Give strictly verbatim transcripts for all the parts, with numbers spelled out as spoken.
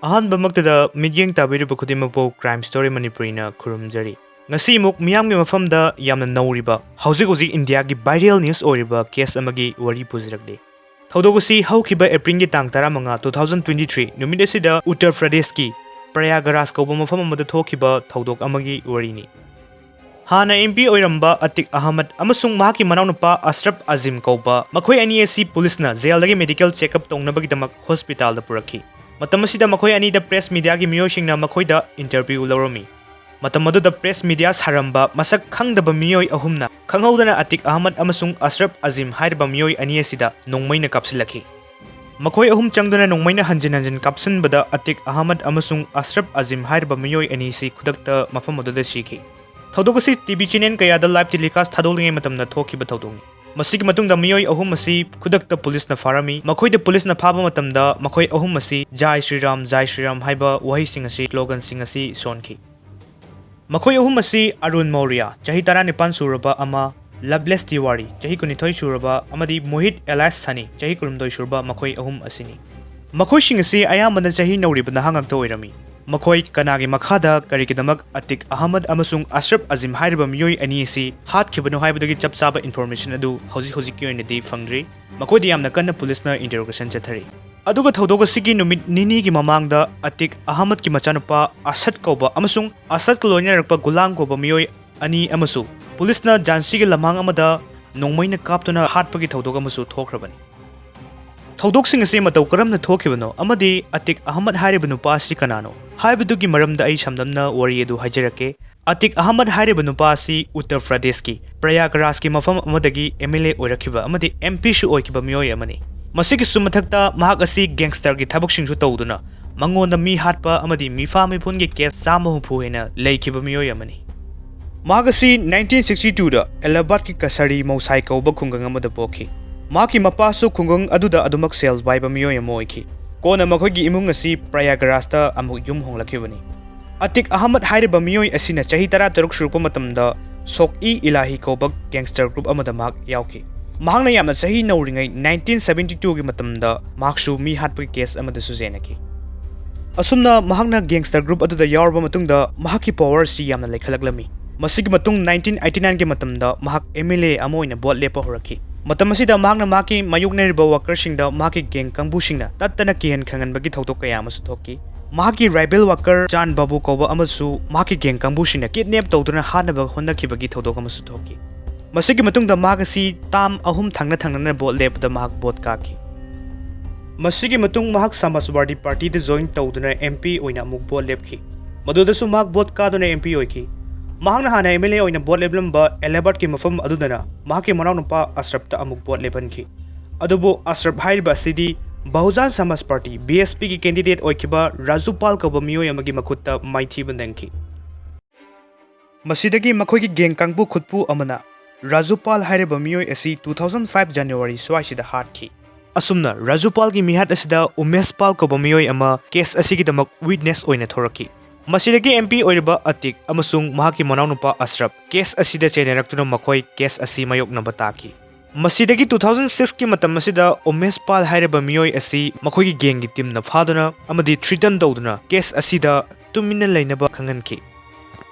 ꯑꯍꯥꯟꯕꯃꯛꯇꯗ ꯃꯤꯠꯌꯦꯡ ꯇꯥꯕꯤꯔꯤꯕ ꯈꯨꯗꯤꯡꯃꯛꯄꯨ Crime Story ꯃꯅꯤꯄꯨꯔꯤꯅ ꯈꯨꯔꯨꯝꯖꯔꯤ꯫ ꯉꯁꯤ ꯑꯃꯨꯛ ꯃꯤꯌꯥꯝꯒꯤ ꯃꯐꯝꯗ ꯌꯥꯝꯅ ꯅꯧꯔꯤꯕ, ꯍꯧꯖꯤꯛ ꯍꯧꯖꯤꯛ ꯏꯟꯗꯤꯌꯥꯒꯤ viral news ꯑꯣꯏꯔꯤꯕ case ꯑꯃꯒꯤ ꯋꯥꯔꯤ ꯄꯨꯖꯔꯛꯂꯤ꯫ ꯊꯧꯗꯣꯛ ꯑꯁꯤ ꯍꯧꯈꯤꯕ ꯑꯦꯄ꯭ꯔꯤꯜꯒꯤ ꯇꯥꯡ ꯇꯔꯥꯃꯉꯥ, two thousand twenty three ꯅꯨꯃꯤꯠ ꯑꯁꯤꯗ ꯎꯠꯇꯔ ꯄ꯭ꯔꯗꯦꯁꯀꯤ ꯄ꯭ꯔꯌꯥꯒꯔꯥꯖ ꯀꯧꯕ ꯃꯐꯝ ꯑꯃꯗ ꯊꯣꯛꯈꯤꯕ ꯊꯧꯗꯣꯛ ꯑꯃꯒꯤ ꯋꯥꯔꯤꯅꯤ꯫ ꯍꯥꯟꯅ MP ꯑꯣꯏꯔꯝꯕ ꯑꯇꯤꯛ ꯑꯍꯃꯗ ꯑꯃꯁꯨꯡ ꯃꯍꯥꯛꯀꯤ ꯃꯅꯥꯎꯅꯨꯄꯥ ꯑꯁ꯭ꯔꯐ ꯑꯖꯤꯝ ꯀꯧꯕ ꯃꯈꯣꯏ ꯑꯅꯤ ꯑꯁꯤ ꯄꯨꯂꯤꯁꯅ ꯖꯦꯜꯗꯒꯤ medical checkup ꯇꯧꯅꯕꯒꯤꯗꯃꯛ ꯍꯣꯁꯄꯤꯇꯥꯜꯗ ꯄꯨꯔꯛꯈꯤ꯫ ꯃꯇꯝ ꯑꯁꯤꯗ ꯃꯈꯣꯏ ꯑꯅꯤꯗ press mediaꯒꯤ ꯃꯤꯑꯣꯏꯁꯤꯡꯅ ꯃꯈꯣꯏꯗ interview ꯂꯧꯔꯝꯃꯤ꯫ ꯃꯇꯝ ꯑꯗꯨꯗ press media ꯁꯥꯔꯝꯕ ꯃꯁꯛ ꯈꯪꯗꯕ ꯃꯤꯑꯣꯏ ꯑꯍꯨꯝꯅ ꯈꯪꯍꯧꯗꯅ ꯑꯇꯤꯛ ꯑꯍꯃꯗ ꯑꯃꯁꯨꯡ ꯑꯁ꯭ꯔꯐ ꯑꯖꯤꯝ ꯍꯥꯏꯔꯤꯕ ꯃꯤꯑꯣꯏ ꯑꯅꯤ ꯑꯁꯤꯗ ꯅꯣꯡꯃꯩꯅ ꯀꯥꯞꯁꯤꯜꯂꯛꯈꯤ꯫ ꯃꯈꯣꯏ ꯑꯍꯨꯝ ꯆꯪꯗꯨꯅ ꯅꯣꯡꯃꯩꯅ ꯍꯟꯖꯤꯟ ꯍꯟꯖꯤꯟ ꯀꯥꯞꯁꯤꯟꯕꯗ ꯑꯇꯤꯛ ꯑꯍꯃꯗ ꯑꯃꯁꯨꯡ ꯑꯁ꯭ꯔꯐ ꯑꯖꯤꯝ ꯍꯥꯏꯔꯤꯕ ꯃꯤꯑꯣꯏ ꯑꯅꯤꯁꯤ ꯈꯨꯗꯛꯇ ꯃꯐꯝ ꯑꯗꯨꯗ ꯁꯤꯈꯤ꯫ ꯊꯧꯗꯣꯛ ꯑꯁꯤ TV channel ꯀꯌꯥꯗ live telecast ꯊꯥꯗꯣꯛꯂꯤꯉꯩ ꯃꯇꯝꯗ ꯊꯣꯛꯈꯤꯕ ꯊꯧꯗꯣꯛꯅꯤ꯫ ꯃꯁꯤꯒꯤ ꯃꯇꯨꯡꯗ ꯃꯤꯑꯣꯏ ꯑꯍꯨꯝ ꯑꯁꯤ ꯈꯨꯗꯛꯇ ꯄꯨꯂꯤꯁꯅ ꯐꯥꯔꯝꯃꯤ꯫ ꯃꯈꯣꯏꯗ ꯄꯨꯂꯤꯁꯅ ꯐꯥꯕ ꯃꯇꯝꯗ ꯃꯈꯣꯏ ꯑꯍꯨꯝ ꯑꯁꯤ "ꯖꯥꯏ ꯁ꯭ꯔꯤꯔꯥꯝ, ꯖꯥꯏ ꯁ꯭ꯔꯤꯔꯥꯝ" ꯍꯥꯏꯕ ꯋꯥꯍꯩꯁꯤꯡ ꯑꯁꯤ, sloganꯁꯤꯡ ꯑꯁꯤ ꯁꯣꯟꯈꯤ꯫ ꯃꯈꯣꯏ ꯑꯍꯨꯝ ꯑꯁꯤ ꯑꯔꯨꯟ ꯃꯧꯔꯤꯌꯥ, ꯆꯍꯤ ꯇꯔꯥꯅꯤꯄꯥꯟ ꯁꯨꯔꯕ ꯑꯃ, ꯂꯚꯂꯦꯁ ꯇꯤꯋꯥꯔꯤ, ꯆꯍꯤ ꯀꯨꯟꯅꯤꯊꯣꯏ ꯁꯨꯔꯕ, ꯑꯃꯗꯤ ꯃꯣꯍꯤꯠ alias ꯁꯅꯤ, ꯆꯍꯤ ꯀꯨꯟꯍꯨꯝꯗꯣꯏ ꯁꯨꯔꯕ, ꯃꯈꯣꯏ ꯑꯍꯨꯝ ꯑꯁꯤꯅꯤ꯫ ꯃꯈꯣꯏꯁꯤꯡ ꯑꯁꯤ ꯑꯌꯥꯝꯕꯅ ꯆꯍꯤ ꯅꯧꯔꯤꯕ ꯅꯍꯥ ꯉꯥꯛꯇ ꯑꯣꯏꯔꯝꯃꯤ꯫ ꯃꯈꯣꯏ ꯀꯅꯥꯒꯤ ꯃꯈꯥꯗ, ꯀꯔꯤꯒꯤꯗꯃꯛ ꯑꯇꯤꯛ ꯑꯍꯃꯗ ꯑꯃꯁꯨꯡ ꯑꯁ꯭ꯔꯐ ꯑꯖꯤꯝ ꯍꯥꯏꯔꯤꯕ ꯃꯤꯑꯣꯏ ꯑꯅꯤ ꯑꯁꯤ ꯍꯥꯠꯈꯤꯕꯅꯣ ꯍꯥꯏꯕꯗꯨꯒꯤ ꯆꯞ ꯆꯥꯕ information ꯑꯗꯨ ꯍꯧꯖꯤꯛ ꯍꯧꯖꯤꯛꯀꯤ ꯑꯣꯏꯅꯗꯤ ꯐꯪꯗ꯭ꯔꯤ꯫ ꯃꯈꯣꯏꯗ ꯌꯥꯝꯅ ꯀꯟꯅ ꯄꯨꯂꯤꯁꯅ interrogation ꯆꯠꯊꯔꯤ꯫ ꯑꯗꯨꯒ ꯊꯧꯗꯣꯛ ꯑꯁꯤꯒꯤ ꯅꯨꯃꯤꯠ ꯅꯤꯅꯤꯒꯤ ꯃꯃꯥꯡꯗ ꯑꯇꯤꯛ ꯑꯍꯃꯗꯀꯤ ꯃꯆꯥꯅꯨꯄꯥ ꯑꯁꯗ ꯀꯧꯕ ꯑꯃꯁꯨꯡ ꯑꯁꯗꯀ ꯂꯣꯏꯅꯔꯛꯄ ꯒꯨꯂꯥꯝ ꯀꯧꯕ ꯃꯤꯑꯣꯏ ꯑꯅꯤ ꯑꯃꯁꯨ ꯄꯨꯂꯤꯁꯅ ꯖꯥꯟꯁꯤꯒꯤ ꯂꯝꯍꯥꯡ ꯑꯃꯗ ꯅꯣꯡꯃꯩꯅ ꯀꯥꯞꯇꯨꯅ ꯍꯥꯠꯄꯒꯤ ꯊꯧꯗꯣꯛ ꯑꯃꯁꯨ ꯊꯣꯛꯈ꯭ꯔꯕꯅꯤ꯫ ꯊꯧꯗꯣꯛꯁꯤꯡ ꯑꯁꯤ ꯃꯇꯧ ꯀꯔꯝꯅ ꯊꯣꯛꯈꯤꯕꯅꯣ ꯑꯃꯗꯤ ꯑꯇꯤꯛ ꯑꯍꯃꯗ ꯍꯥꯏꯔꯤꯕ ꯅꯨꯄꯥ ꯑꯁꯤ ꯀꯅꯥꯅꯣ ꯍꯥꯏꯕꯗꯨꯒꯤ ꯃꯔꯝꯗ ꯑꯩ ꯁꯝꯂꯞꯅ ꯋꯥꯔꯤ ꯑꯗꯨ ꯍꯥꯏꯖꯔꯛꯀꯦ꯫ ꯑꯇꯤꯛ ꯑꯍꯃꯗ ꯍꯥꯏꯔꯤꯕ ꯅꯨꯄꯥ ꯑꯁꯤ ꯎꯠꯇꯔ ꯄ꯭ꯔꯗꯦꯁꯀꯤ ꯄ꯭ꯔꯌꯥꯒꯔꯥꯖꯀꯤ ꯃꯐꯝ ꯑꯃꯗꯒꯤ MLA ꯑꯣꯏꯔꯛꯈꯤꯕ ꯑꯃꯗꯤ MPꯁꯨ ꯑꯣꯏꯈꯤꯕ ꯃꯤꯑꯣꯏ ꯑꯃꯅꯤ꯫ ꯃꯁꯤꯒꯤꯁꯨ ꯃꯊꯛꯇ ꯃꯍꯥꯛ ꯑꯁꯤ gangsterꯒꯤ ꯊꯕꯛꯁꯤꯡꯁꯨ ꯇꯧꯗꯨꯅ ꯃꯉꯣꯟꯗ ꯃꯤ ꯍꯥꯠꯄ ꯑꯃꯗꯤ ꯃꯤꯐꯥ ꯃꯤꯄꯨꯟꯒꯤ case ꯆꯥꯝꯃ ꯍꯨꯝꯐꯨ ꯍꯦꯟꯅ ꯂꯩꯈꯤꯕ ꯃꯤꯑꯣꯏ ꯑꯃꯅꯤ꯫ ꯃꯍꯥꯛ ꯑꯁꯤ nineteen sixty twoꯗ ꯑꯦꯂꯥꯍꯥꯕꯥꯗꯀꯤ ꯀꯁꯥꯔꯤ ꯃꯧꯁꯥꯏ ꯀꯧꯕ ꯈꯨꯡꯒꯪ ꯑꯃꯗ ꯄꯣꯛꯈꯤ꯫ ꯃꯍꯥꯛꯀꯤ ꯃꯄꯥꯁꯨ ꯈꯨꯡꯒꯪ ꯑꯗꯨꯗ ꯑꯗꯨꯃꯛ ꯁꯦꯜ ꯄꯥꯏꯕ ꯃꯤꯑꯣꯏ ꯑꯃ ꯑꯣꯏꯈꯤ꯫ ꯀꯣꯟꯅ ꯃꯈꯣꯏꯒꯤ ꯏꯃꯨꯡ ꯑꯁꯤ ꯄ꯭ꯔꯌꯥꯒꯔꯥꯖꯇ ꯑꯃꯨꯛ ꯌꯨꯝ ꯍꯣꯡꯂꯛꯈꯤꯕꯅꯤ꯫ ꯑꯇꯤꯛ ꯑꯍꯃꯗ ꯍꯥꯏꯔꯤꯕ ꯃꯤꯑꯣꯏ ꯑꯁꯤꯅ ꯆꯍꯤ ꯇꯔꯥꯇꯔꯨꯛ ꯁꯨꯔꯛꯄ ꯃꯇꯝꯗ ꯁꯣꯛ-ꯏ-ꯏꯂꯥꯍꯤ ꯀꯧꯕ gangster group ꯑꯃꯗ ꯃꯍꯥꯛ ꯌꯥꯎꯈꯤ꯫ ꯃꯍꯥꯛꯅ ꯌꯥꯝꯅ ꯆꯍꯤ ꯅꯧꯔꯤꯉꯩ nineteen seventy twoꯒꯤ ꯃꯇꯝꯗ ꯃꯍꯥꯛꯁꯨ ꯃꯤ ꯍꯥꯠꯄꯒꯤ case ꯑꯃꯗꯁꯨ ꯆꯦꯟꯅꯈꯤ꯫ ꯑꯁꯨꯝꯅ ꯃꯍꯥꯛꯅ gangster group ꯑꯗꯨꯗ ꯌꯥꯎꯔꯕ ꯃꯇꯨꯡꯗ ꯃꯍꯥꯛꯀꯤ power ꯑꯁꯤ ꯌꯥꯝꯅ ꯂꯩꯈꯠꯂꯛꯂꯝꯃꯤ꯫ ꯃꯁꯤꯒꯤ ꯃꯇꯨꯡ nineteen eighty nine ꯒꯤ ꯃꯇꯝꯗ ꯃꯍꯥꯛ M L A ꯑꯃ ꯑꯣꯏꯅ vote ꯂꯦꯞꯄ ꯍꯧꯔꯛꯈꯤ꯫ ꯃꯇꯝ ꯑꯁꯤꯗ ꯃꯍꯥꯛꯅ ꯃꯍꯥꯛꯀꯤ ꯃꯥꯌꯣꯛꯅꯔꯤꯕ workerꯁꯤꯡꯗ ꯃꯍꯥꯛꯀꯤ gang ꯀꯥꯡꯕꯨꯁꯤꯡꯅ ꯇꯠꯇꯅ ꯀꯤꯍꯟ ꯈꯪꯍꯟꯕꯒꯤ ꯊꯧꯗꯣꯛ ꯀꯌꯥ ꯑꯃꯁꯨ ꯊꯣꯛꯈꯤ꯫ ꯃꯍꯥꯛꯀꯤ rival worker ꯆꯥꯟ ꯕꯥꯕꯨ ꯀꯧꯕ ꯑꯃꯁꯨ ꯃꯍꯥꯛꯀꯤ gang ꯀꯥꯡꯕꯨꯁꯤꯡꯅ kidnap ꯇꯧꯗꯨꯅ ꯍꯥꯠꯅꯕ ꯍꯣꯠꯅꯈꯤꯕꯒꯤ ꯊꯧꯗꯣꯛ ꯑꯃꯁꯨ ꯊꯣꯛꯈꯤ꯫ ꯃꯁꯤꯒꯤ ꯃꯇꯨꯡꯗ ꯃꯍꯥꯛ ꯑꯁꯤ term ꯑꯍꯨꯝ ꯊꯪꯅ ꯊꯪꯅꯅ vote ꯂꯦꯞꯄꯗ ꯃꯍꯥꯛ vote ꯀꯥꯈꯤ꯫ ꯃꯁꯤꯒꯤ ꯃꯇꯨꯡ ꯃꯍꯥꯛ Samajwadi Party ꯗ join ꯇꯧꯗꯨꯅ M P ꯑꯣꯏꯅ ꯑꯃꯨꯛ vote ꯂꯦꯞꯈꯤ꯫ ꯃꯗꯨꯗꯁꯨ ꯃꯍꯥꯛ vote ꯀꯥꯗꯨꯅ M P ꯑꯣꯏꯈꯤ꯫ ꯃꯍꯥꯛꯅ ꯍꯥꯟꯅ M L A ꯑꯣꯏꯅ vote ꯂꯦꯞꯂꯝꯕ ꯑꯦꯂꯥꯍꯥꯕꯥꯗꯀꯤ ꯃꯐꯝ ꯑꯗꯨꯗꯅ ꯃꯍꯥꯛꯀꯤ ꯃꯅꯥꯎꯅꯨꯄꯥ ꯑꯁꯔꯐꯇ ꯑꯃꯨꯛ vote ꯂꯦꯞꯍꯟꯈꯤ꯫ ꯑꯗꯨꯕꯨ ꯑꯁꯔꯐ ꯍꯥꯏꯔꯤꯕ ꯑꯁꯤꯗꯤ ꯕꯍꯨꯖꯥꯟ ꯁꯃꯥꯖ ꯄꯥꯔꯇꯤ, B S P ꯒꯤ candidate ꯑꯣꯏꯈꯤꯕ ꯔꯥꯖꯨ ꯄꯥꯜ ꯀꯧꯕ ꯃꯤꯑꯣꯏ ꯑꯃꯒꯤ ꯃꯈꯨꯠꯇ ꯃꯥꯏꯊꯤꯕ ꯅꯪꯈꯤ꯫ ꯃꯁꯤꯗꯒꯤ ꯃꯈꯣꯏꯒꯤ gang ꯀꯥꯡꯕꯨ ꯈꯨꯠꯄꯨ ꯑꯃꯅ ꯔꯥꯖꯨ ꯄꯥꯜ ꯍꯥꯏꯔꯤꯕ ꯃꯤꯑꯣꯏ ꯑꯁꯤ two thousand five January ꯁ꯭ꯋꯥꯏꯁꯤꯗ ꯍꯥꯠꯈꯤ꯫ ꯑꯁꯨꯝꯅ ꯔꯥꯖꯨ ꯄꯥꯜꯒꯤ ꯃꯤꯍꯥꯠ ꯑꯁꯤꯗ ꯎꯃꯦꯁ ꯄꯥꯜ ꯀꯧꯕ ꯃꯤꯑꯣꯏ ꯑꯃ case ꯑꯁꯤꯒꯤꯗꯃꯛ witness ꯑꯣꯏꯅ ꯊꯣꯔꯛꯈꯤ꯫ ꯃꯁꯤꯗꯒꯤ M P ꯑꯣꯏꯔꯤꯕ ꯑꯇꯤꯛ ꯑꯃꯁꯨꯡ ꯃꯍꯥꯛꯀꯤ ꯃꯅꯥꯎꯅꯨꯄꯥ ꯑꯁꯔꯐ case ꯑꯁꯤꯗ ꯆꯦꯟꯅꯔꯛꯇꯨꯅ ꯃꯈꯣꯏ case ꯑꯁꯤ ꯃꯥꯌꯣꯛꯅꯕ ꯇꯥꯈꯤ꯫ ꯃꯁꯤꯗꯒꯤ two thousand six ꯀꯤ ꯃꯇꯝ ꯑꯁꯤꯗ ꯎꯃꯦꯁ ꯄꯥꯜ ꯍꯥꯏꯔꯤꯕ ꯃꯤꯑꯣꯏ ꯑꯁꯤ ꯃꯈꯣꯏꯒꯤ gang ꯒꯤ team ꯅ ꯐꯥꯗꯨꯅ ꯑꯃꯗꯤ threaten ꯇꯧꯗꯨꯅ case ꯑꯁꯤꯗ ꯇꯨꯃꯤꯟꯅ ꯂꯩꯅꯕ ꯈꯪꯍꯟꯈꯤ꯫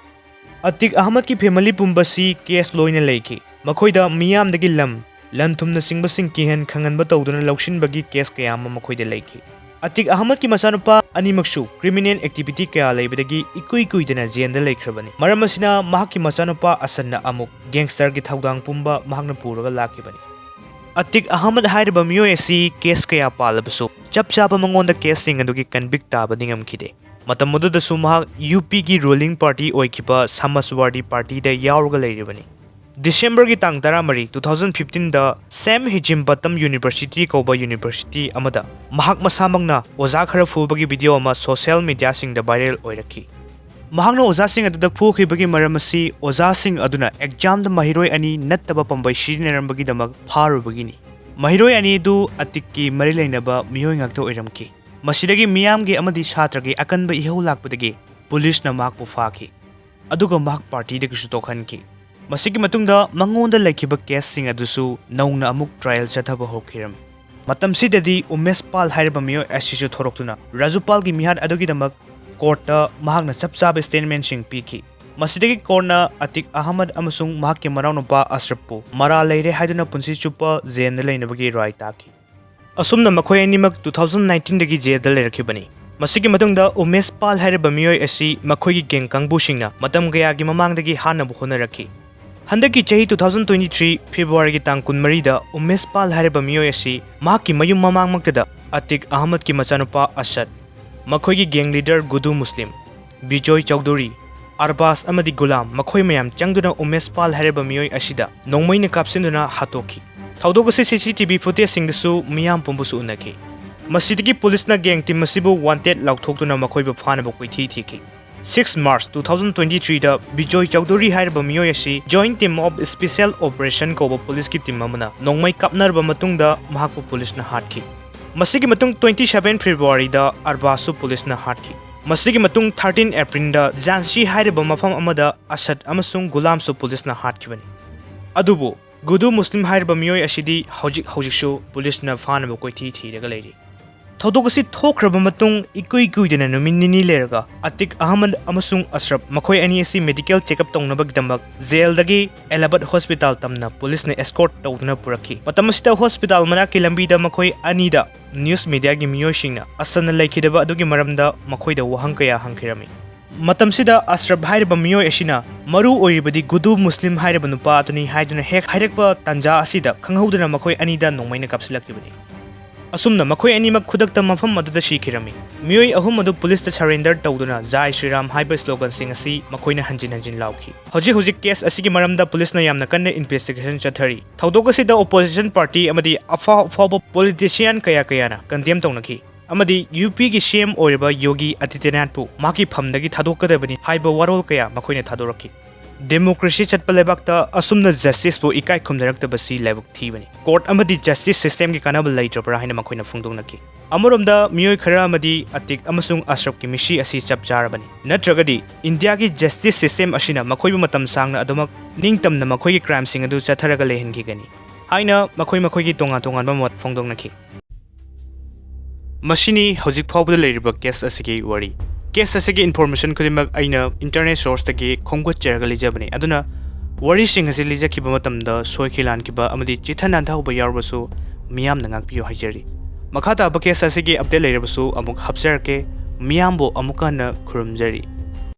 ꯑꯇꯤꯛ ꯑꯍꯃꯗꯀꯤ family ꯄꯨꯝꯕꯁꯤ case ꯂꯣꯏꯅ ꯂꯩꯈꯤ꯫ ꯃꯈꯣꯏꯗ ꯃꯤꯌꯥꯝꯗꯒꯤ ꯂꯝ, ꯂꯟ ꯊꯨꯝꯅꯆꯤꯡꯕꯁꯤꯡ ꯀꯤꯍꯟ ꯈꯪꯍꯟꯕ ꯇꯧꯗꯨꯅ ꯂꯧꯁꯤꯟꯕꯒꯤ case ꯀꯌꯥ ꯑꯃ ꯃꯈꯣꯏꯗ ꯂꯩꯈꯤ꯫ ꯑꯇꯤꯛ ꯑꯍꯃꯗꯀꯤ ꯃꯆꯥꯅꯨꯄꯥ ꯑꯅꯤꯃꯛꯁꯨ criminal activity ꯀꯌꯥ ꯂꯩꯕꯗꯒꯤ ꯏꯀꯨꯏ ꯀꯨꯏꯗꯅ jail ꯗ ꯂꯩꯈ꯭ꯔꯕꯅꯤ꯫ ꯃꯔꯝ ꯑꯁꯤꯅ ꯃꯍꯥꯛꯀꯤ ꯃꯆꯥꯅꯨꯄꯥ ꯑꯁꯟꯅ ꯑꯃꯨꯛ gangster ꯒꯤ ꯊꯧꯗꯥꯡ ꯄꯨꯝꯕ ꯃꯍꯥꯛꯅ ꯄꯨꯔꯒ ꯂꯥꯛꯈꯤꯕꯅꯤ꯫ ꯑꯇꯤꯛ ꯑꯍꯃꯗ ꯍꯥꯏꯔꯤꯕ ꯃꯤꯑꯣꯏ ꯑꯁꯤ case ꯀꯌꯥ ꯄꯥꯜꯂꯕꯁꯨ ꯆꯞ ꯆꯥꯕ ꯃꯉꯣꯟꯗ case ꯁꯤꯡ ꯑꯗꯨꯒꯤ convict ꯇꯥꯕꯗꯤ ꯉꯝꯈꯤꯗꯦ꯫ ꯃꯇꯝ ꯑꯗꯨꯗꯁꯨ ꯃꯍꯥꯛ U P ꯒꯤ ruling party ꯑꯣꯏꯈꯤꯕ Samajwadi Party ꯗ ꯌꯥꯎꯔꯒ ꯂꯩꯔꯤꯕꯅꯤ꯫ December ꯒꯤ ꯇꯥꯡ ꯇꯔꯥꯃꯔꯤ, two thousand fifteen ꯗ Sam Hijinpatnam University ꯀꯧꯕ university ꯑꯃꯗ ꯃꯍꯥꯛ ꯃꯁꯥꯃꯛꯅ ꯑꯣꯖꯥ ꯈꯔ ꯐꯨꯕꯒꯤ video ꯑꯃ social media ꯁꯤꯡꯗ viral ꯑꯣꯏꯔꯛꯈꯤ꯫ ꯃꯍꯥꯛꯅ ꯑꯣꯖꯥꯁꯤꯡ ꯑꯗꯨꯗ ꯐꯨꯈꯤꯕꯒꯤ ꯃꯔꯝ ꯑꯁꯤ ꯑꯣꯖꯥꯁꯤꯡ ꯑꯗꯨꯅ exam ꯗ ꯃꯍꯩꯔꯣꯏ ꯑꯅꯤ ꯅꯠꯇꯕ ꯄꯥꯝꯕꯩ ꯁꯤꯖꯤꯟꯅꯔꯝꯕꯒꯤꯗꯃꯛ ꯐꯥꯔꯨꯕꯒꯤꯅꯤ꯫ ꯃꯍꯩꯔꯣꯏ ꯑꯅꯤ ꯑꯗꯨ ꯑꯇꯤꯛꯀꯤ ꯃꯔꯤ ꯂꯩꯅꯕ ꯃꯤꯑꯣꯏ ꯉꯥꯛꯇ ꯑꯣꯏꯔꯝꯈꯤ꯫ ꯃꯁꯤꯗꯒꯤ ꯃꯤꯌꯥꯝꯒꯤ ꯑꯃꯗꯤ ꯁꯥꯇ꯭ꯔꯒꯤ ꯑꯀꯟꯕ ꯏꯍꯧ ꯂꯥꯛꯄꯗꯒꯤ ꯄꯨꯂꯤꯁꯅ ꯃꯍꯥꯛꯄꯨ ꯐꯥꯈꯤ, ꯑꯗꯨꯒ ꯃꯍꯥꯛ party ꯗꯒꯤꯁꯨ ꯇꯣꯛꯍꯟꯈꯤ꯫ ꯃꯁꯤꯒꯤ ꯃꯇꯨꯡꯗ ꯃꯉꯣꯟꯗ ꯂꯩꯈꯤꯕ case ꯁꯤꯡ ꯑꯗꯨꯁꯨ ꯅꯧꯅ ꯑꯃꯨꯛ trial ꯆꯠꯊꯕ ꯍꯧꯈꯤꯔꯝꯃꯤ꯫ ꯃꯇꯝꯁꯤꯗꯗꯤ ꯎꯃꯦꯁ ꯄꯥꯜ ꯍꯥꯏꯔꯤꯕ ꯃꯤꯑꯣꯏ ꯑꯁꯤꯁꯨ ꯊꯣꯔꯛꯇꯨꯅ ꯔꯥꯖꯨ ꯄꯥꯜꯒꯤ ꯃꯤꯍꯥꯠ ꯑꯗꯨꯒꯤꯗꯃꯛ ꯀꯣꯔꯠꯇ ꯃꯍꯥꯛꯅ ꯆꯞ ꯆꯥꯕ ꯁ꯭ꯇꯦꯠꯃꯦꯟꯁꯤꯡ ꯄꯤꯈꯤ꯫ ꯃꯁꯤꯗꯒꯤ ꯀꯣꯔꯠꯅ ꯑꯇꯤꯛ ꯑꯍꯃꯗ ꯑꯃꯁꯨꯡ ꯃꯍꯥꯛꯀꯤ ꯃꯅꯥꯎꯅꯨꯄꯥ ꯑꯁ꯭ꯔꯞꯄꯨ ꯃꯔꯥꯜ ꯂꯩꯔꯦ ꯍꯥꯏꯗꯨꯅ ꯄꯨꯟꯁꯤ ꯆꯨꯞꯄ ꯖꯦꯜꯗ ꯂꯩꯅꯕꯒꯤ ꯔꯥꯏ ꯇꯥꯈꯤ꯫ ꯑꯁꯨꯝꯅ ꯃꯈꯣꯏ ꯑꯅꯤꯃꯛ two thousand nineteenꯗꯒꯤ ꯖꯦꯜꯗ ꯂꯩꯔꯛꯈꯤꯕꯅꯤ꯫ ꯃꯁꯤꯒꯤ ꯃꯇꯨꯡꯗ ꯎꯃꯦꯁ ꯄꯥꯜ ꯍꯥꯏꯔꯤꯕ ꯃꯤꯑꯣꯏ ꯑꯁꯤ ꯃꯈꯣꯏꯒꯤ ꯒꯦꯡ ꯀꯥꯡꯕꯨꯁꯤꯡꯅ ꯃꯇꯝ ꯀꯌꯥꯒꯤ ꯃꯃꯥꯡꯗꯒꯤ ꯍꯥꯠꯅꯕ ꯍꯣꯠꯅꯔꯛꯈꯤ꯫ ꯍꯟꯗꯛꯀꯤ ꯆꯍꯤ two thousand twenty three Februaryꯒꯤ ꯇꯥꯡ ꯀꯨꯟꯃꯔꯤꯗ ꯎꯃꯦꯁ ꯄꯥꯜ ꯍꯥꯏꯔꯤꯕ ꯃꯤꯑꯣꯏ ꯑꯁꯤ ꯃꯍꯥꯛꯀꯤ ꯃꯌꯨꯝ ꯃꯃꯥꯡꯃꯛꯇꯗ ꯑꯇꯤꯛ ꯑꯍꯃꯗꯀꯤ ꯃꯆꯥꯅꯨꯄꯥ ꯑꯁꯗ, ꯃꯈꯣꯏꯒꯤ ꯒꯦꯡ ꯂꯤꯗꯔ ꯒꯨꯗꯨ ꯃꯨꯁꯂꯤꯝ, ꯕꯤꯖꯣꯏ ꯆꯧꯙꯨꯔꯤ, ꯑꯔꯕꯥꯖ ꯑꯃꯗꯤ ꯒꯨꯂꯥꯝ ꯃꯈꯣꯏ ꯃꯌꯥꯝ ꯆꯪꯗꯨꯅ ꯎꯃꯦꯁ ꯄꯥꯜ ꯍꯥꯏꯔꯤꯕ ꯃꯤꯑꯣꯏ ꯑꯁꯤꯗ ꯅꯣꯡꯃꯩꯅ ꯀꯥꯞꯁꯤꯟꯗꯨꯅ ꯍꯥꯠꯇꯣꯛꯈꯤ꯫ ꯊꯧꯗꯣꯛ ꯑꯁꯤ CCTV footageꯁꯤꯡꯗꯁꯨ ꯃꯤꯌꯥꯝ ꯄꯨꯝꯕꯁꯨ ꯎꯅꯈꯤ꯫ ꯃꯁꯤꯗꯒꯤ ꯄꯨꯂꯤꯁꯅ ꯒꯦꯡ ꯇꯤꯝ ꯑꯁꯤꯕꯨ wanted ꯂꯥꯎꯊꯣꯛꯇꯨꯅ ꯃꯈꯣꯏꯕꯨ ꯐꯥꯅꯕ ꯀꯣꯏꯊꯤ ꯊꯤꯈꯤ꯫ Six March two thousand twenty threeꯗ Bijoy Chaudhuri ꯍꯥꯏꯔꯤꯕ ꯃꯤꯑꯣꯏ ꯑꯁꯤ Joint Team of Special Operation ꯀꯧꯕ ꯄꯨꯂꯤꯁꯀꯤ ꯇꯤꯝ ꯑꯃꯅ ꯅꯣꯡꯃꯩ ꯀꯥꯞꯅꯔꯕ ꯃꯇꯨꯡꯗ ꯃꯍꯥꯛꯄꯨ ꯄꯨꯂꯤꯁꯅ ꯍꯥꯠꯈꯤ꯫ ꯃꯁꯤꯒꯤ ꯃꯇꯨꯡ twenty seven Februaryꯗ ꯑꯔꯕꯥꯖꯁꯨ ꯄꯨꯂꯤꯁꯅ ꯍꯥꯠꯈꯤ꯫ ꯃꯁꯤꯒꯤ ꯃꯇꯨꯡ thirteen Aprilꯗ ꯖꯥꯟꯁꯤ ꯍꯥꯏꯔꯤꯕ ꯃꯐꯝ ꯑꯃꯗ ꯑꯁꯗ ꯑꯃꯁꯨꯡ ꯒꯨꯂꯥꯝꯁꯨ ꯄꯨꯂꯤꯁꯅ ꯍꯥꯠꯈꯤꯕꯅꯤ꯫ ꯑꯗꯨꯕꯨ ꯒꯨꯗꯨ ꯃꯨꯁꯂꯤꯝ ꯍꯥꯏꯔꯤꯕ ꯃꯤꯑꯣꯏ ꯑꯁꯤꯗꯤ ꯍꯧꯖꯤꯛ ꯍꯧꯖꯤꯛꯁꯨ ꯄꯨꯂꯤꯁꯅ ꯐꯥꯅꯕ ꯀꯣꯏꯊꯤ ꯊꯤꯔꯒ ꯂꯩꯔꯤ꯫ ꯊꯧꯗꯣꯛ ꯑꯁꯤ ꯊꯣꯛꯈ꯭ꯔꯕ ꯃꯇꯨꯡ ꯏꯀꯨꯏ ꯀꯨꯏꯗꯅ ꯅꯨꯃꯤꯠ ꯅꯤꯅꯤ ꯂꯩꯔꯒ ꯑꯇꯤꯛ ꯑꯍꯃꯗ ꯑꯃꯁꯨꯡ ꯑꯁ꯭ꯔꯞ ꯃꯈꯣꯏ ꯑꯅꯤ ꯑꯁꯤ medical checkup ꯇꯧꯅꯕꯒꯤꯗꯃꯛ ꯖꯦꯜꯗꯒꯤ ꯑꯦꯂꯥꯍꯥꯕꯥꯗ ꯍꯣꯁꯄꯤꯇꯥꯜ ꯇꯝꯅ ꯄꯨꯂꯤꯁꯅ escort ꯇꯧꯗꯨꯅ ꯄꯨꯔꯛꯈꯤ꯫ ꯃꯇꯝ ꯑꯁꯤꯗ ꯍꯣꯁꯄꯤꯇꯥꯜ ꯃꯅꯥꯛꯀꯤ ꯂꯝꯕꯤꯗ ꯃꯈꯣꯏ ꯑꯅꯤꯗ news mediaꯒꯤ ꯃꯤꯑꯣꯏꯁꯤꯡꯅ ꯑꯁꯗꯅ ꯂꯩꯈꯤꯗꯕ ꯑꯗꯨꯒꯤ ꯃꯔꯝꯗ ꯃꯈꯣꯏꯗ ꯋꯥꯍꯪ ꯀꯌꯥ ꯍꯪꯈꯤꯔꯝꯃꯤ꯫ ꯃꯇꯝꯁꯤꯗ ꯑꯁ꯭ꯔꯞ ꯍꯥꯏꯔꯤꯕ ꯃꯤꯑꯣꯏ ꯑꯁꯤꯅ ꯃꯔꯨ ꯑꯣꯏꯔꯤꯕꯗꯤ ꯒꯨꯗꯨ ꯃꯨꯁꯂꯤꯝ ꯍꯥꯏꯔꯤꯕ ꯅꯨꯄꯥ ꯑꯗꯨꯅꯤ ꯍꯥꯏꯗꯨꯅ ꯍꯦꯛ ꯍꯥꯏꯔꯛꯄ ꯇꯥꯟꯖꯥ ꯑꯁꯤꯗ ꯈꯪꯍꯧꯗꯅ ꯃꯈꯣꯏ ꯑꯅꯤꯗ ꯅꯣꯡꯃꯩꯅ ꯀꯥꯞꯁꯤꯜꯂꯛꯈꯤꯕꯅꯤ꯫ ꯑꯁꯨꯝꯅ ꯃꯈꯣꯏ ꯑꯅꯤꯃꯛ ꯈꯨꯗꯛꯇ ꯃꯐꯝ ꯑꯗꯨꯗ ꯁꯤꯈꯤꯔꯝꯃꯤ꯫ ꯃꯤꯑꯣꯏ ꯑꯍꯨꯝ ꯑꯗꯨ ꯄꯨꯂꯤꯁꯇ surrender ꯇꯧꯗꯨꯅ ꯖꯥꯏ ꯁ꯭ꯔꯤꯔꯥꯝ ꯍꯥꯏꯕ sloganꯁꯤꯡ ꯑꯁꯤ ꯃꯈꯣꯏꯅ ꯍꯟꯖꯤꯟ ꯍꯟꯖꯤꯟ ꯂꯥꯎꯈꯤ꯫ ꯍꯧꯖꯤꯛ ꯍꯧꯖꯤꯛ case ꯑꯁꯤꯒꯤ ꯃꯔꯝꯗ ꯄꯨꯂꯤꯁꯅ ꯌꯥꯝꯅ ꯀꯟꯅ investigation ꯆꯠꯊꯔꯤ꯫ ꯊꯧꯗꯣꯛ ꯑꯁꯤꯗ opposition party ꯑꯃꯗꯤ ꯑꯐꯥꯎ ꯑꯐꯥꯎꯕ politician ꯀꯌꯥ ꯀꯌꯥꯅ condemn ꯇꯧꯅꯈꯤ꯫ ꯑꯃꯗꯤ UPꯒꯤ CM ꯑꯣꯏꯔꯤꯕ ꯌꯣꯒꯤ ꯑꯗꯤꯇ꯭ꯌꯅꯥꯊꯄꯨ ꯃꯍꯥꯛꯀꯤ ꯐꯝꯗꯒꯤ ꯊꯥꯗꯣꯛꯀꯗꯕꯅꯤ ꯍꯥꯏꯕ ꯋꯥꯔꯣꯜ ꯀꯌꯥ ꯃꯈꯣꯏꯅ ꯊꯥꯗꯣꯔꯛꯈꯤ꯫ Democracy ꯆꯠꯄ ꯂꯩꯕꯥꯛꯇ ꯑꯁꯨꯝꯅ justiceꯄꯨ ꯏꯀꯥꯏ ꯈꯨꯝꯅꯔꯛꯇꯕꯁꯤ ꯂꯥꯏꯕꯛ ꯊꯤꯕꯅꯤ꯫ Court ꯑꯃꯗꯤ justice systemꯒꯤ ꯀꯥꯟꯅꯕ ꯂꯩꯇ꯭ꯔꯕ꯭ꯔꯥ ꯍꯥꯏꯅ ꯃꯈꯣꯏꯅ ꯐꯣꯡꯗꯣꯛꯅꯈꯤ꯫ ꯑꯃꯔꯣꯝꯗ ꯃꯤꯑꯣꯏ ꯈꯔ ꯑꯃꯗꯤ ꯑꯇꯤꯛ ꯑꯃꯁꯨꯡ ꯑꯁ꯭ꯔꯞꯀꯤ ꯃꯤꯁꯤ ꯑꯁꯤ ꯆꯞ ꯆꯥꯔꯕꯅꯤ, ꯅꯠꯇ꯭ꯔꯒꯗꯤ ꯏꯟꯗꯤꯌꯥꯒꯤ justice system ꯑꯁꯤꯅ ꯃꯈꯣꯏꯕꯨ ꯃꯇꯝ ꯁꯥꯡꯅ ꯑꯗꯨꯃꯛ ꯅꯤꯡꯇꯝꯅ ꯃꯈꯣꯏꯒꯤ crimeꯁꯤꯡ ꯑꯗꯨ ꯆꯠꯊꯔꯒ ꯂꯩꯍꯟꯈꯤꯒꯅꯤ꯫ ꯍꯥꯏꯅ ꯃꯈꯣꯏ ꯃꯈꯣꯏꯒꯤ ꯇꯣꯉꯥꯟ ꯇꯣꯉꯥꯟꯕ ꯃꯣꯠ ꯐꯣꯡꯗꯣꯛꯅꯈꯤ꯫ ꯃꯁꯤꯅꯤ ꯍꯧꯖꯤꯛ ꯐꯥꯎꯕꯗ ꯂꯩꯔꯤꯕ ꯀꯦꯁ ꯑꯁꯤꯒꯤ ꯋꯥꯔꯤ꯫ ꯀꯦꯁ ꯑꯁꯤꯒꯤ ꯏꯟꯐꯣꯔꯃꯦꯁꯟ ꯈꯨꯗꯤꯡꯃꯛ ꯑꯩꯅ ꯏꯟꯇꯔꯅꯦꯠ ꯁꯣꯔꯁꯇꯒꯤ ꯈꯣꯝꯒꯠꯆꯔꯒ ꯂꯤꯖꯕꯅꯤ꯫ ꯑꯗꯨꯅ ꯋꯥꯔꯤꯁꯤꯡ ꯑꯁꯤ ꯂꯤꯖꯈꯤꯕ ꯃꯇꯝꯗ ꯁꯣꯏꯈꯤ ꯂꯥꯟꯈꯤꯕ ꯑꯃꯗꯤ ꯆꯤꯠꯊ ꯅꯥꯟꯊꯍꯧꯕ ꯌꯥꯎꯔꯕꯁꯨ ꯃꯤꯌꯥꯝꯅ ꯉꯥꯛꯄꯤꯌꯨ ꯍꯥꯏꯖꯔꯤ꯫ ꯃꯈꯥ ꯇꯥꯕ ꯀꯦꯁ ꯑꯁꯤꯒꯤ ꯑꯞꯗꯦꯠ ꯂꯩꯔꯕꯁꯨ ꯑꯃꯨꯛ ꯍꯥꯞꯆꯔꯛꯀꯦ꯫ ꯃꯤꯌꯥꯝꯕꯨ ꯑꯃꯨꯛꯀ ꯍꯟꯅ ꯈꯨꯔꯨꯝꯖꯔꯤ꯫